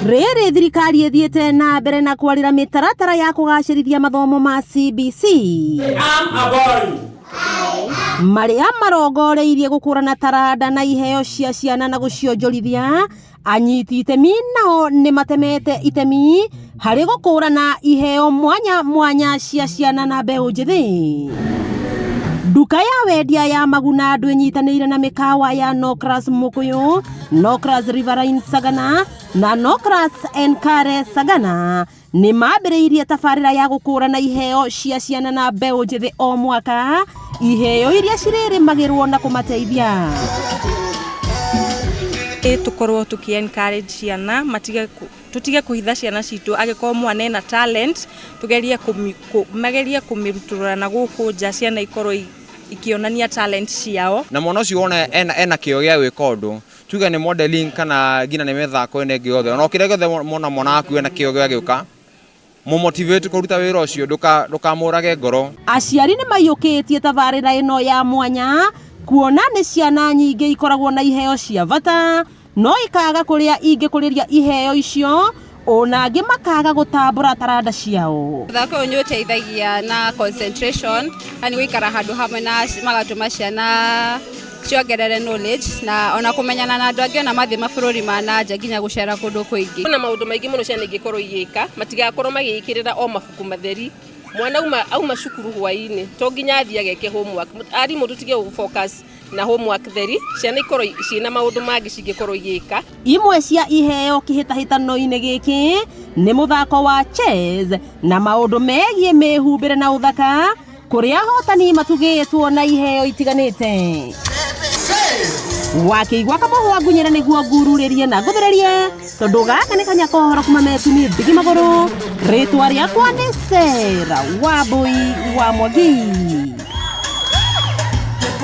Rĩrĩ thirikari ĩthiĩte na mbere na kwarĩra mĩtaratara ya kũgacĩrithia mathomo ma CBC marĩa marongoreirie gũkũrana taranda na iheo cia ciana na gũcionjorithia. Anyiti itemi nao nĩ matemete itemi harĩ gũkũrana iheo mwanya mwanya cia ciana na mbeũ njĩthĩ. Nduka ya wendia ya Maguna andũ ĩnyitanĩire na mĩkawa ya Nocras Mũkũyũ, Nocras Riverine Sagana na Nocras Enkare Sagana nĩ mambĩrĩirie tabarĩra ya gũkũrana iheo cia ciana na mbeũ njĩthĩ o mwaka, iheo iria cirĩrĩmagĩrwo na kũmateithia. Tũkorwo tũkĩ encourage ciana matige, tũtige kũhitha ciana citũ. Angĩkorwo mwana ena talent, tũgerie magerie kũmĩrutũrũra na gũkũ nja, ciana ikorwo ikĩonania talent ciao. Na mwana ũcio wona ena kĩo gĩa gwĩka ũndũ, tuge nĩ modeling kana nginya nĩ mĩthako ĩno ĩngĩ yothe, ona kĩrĩa gĩothe mona mwana waku ena kĩo gĩa gwĩka, mũmotivate kũruta wĩra ũcio, ndũkamũrage ngoro. Aciari nĩ maiyũkĩtie tabarĩra ĩno ya mwanya kuona nĩ ciana nyingĩ ikoragwo na iheo cia bata no ikaga kũrĩa ingĩkũrĩria iheo icio, ona angĩ makaga gũtambũra taranda ciao. Mũthako ũyũ nĩ ũteithagia na concentration, yani gũikara handũ hamwe na magatũma ciana ciongerere knowledge na ona kũmenyana na andũ angĩ, ona mathiĩ mabũrũri ma na nja, nginya gũcera kũndũ kũingĩ. Kwĩna maũndũ maingĩ mũno ciana ingĩkorwo igĩka, matigakorwo magĩkĩrĩra o mabuku matheri. Mwana auma cukuru hwaĩ-inĩ to nginya athiĩ ageke homework. Arimũ, tũtige gũ focus na homework theri, ciana ikorwo ciĩna maũndũ mangĩ cingĩkorwo igĩka. Imwe cia iheo kĩhĩtahĩtano-inĩ gĩkĩ nĩ mũthako wa chess na maũndũ megiĩ mĩhumbĩre na ũthaka, kũrĩa ahotani matugĩtwo na iheo itiganĩte. Wakĩigua kamũhwa ngunyĩre nĩguo ngururĩrie na ngũthĩrĩrie, tondũ gaka nĩ kanya kohoro kuma metumi mbigi magũrũ. Rĩtwa rĩakwa nĩ Sera Wambui wa Mwangi.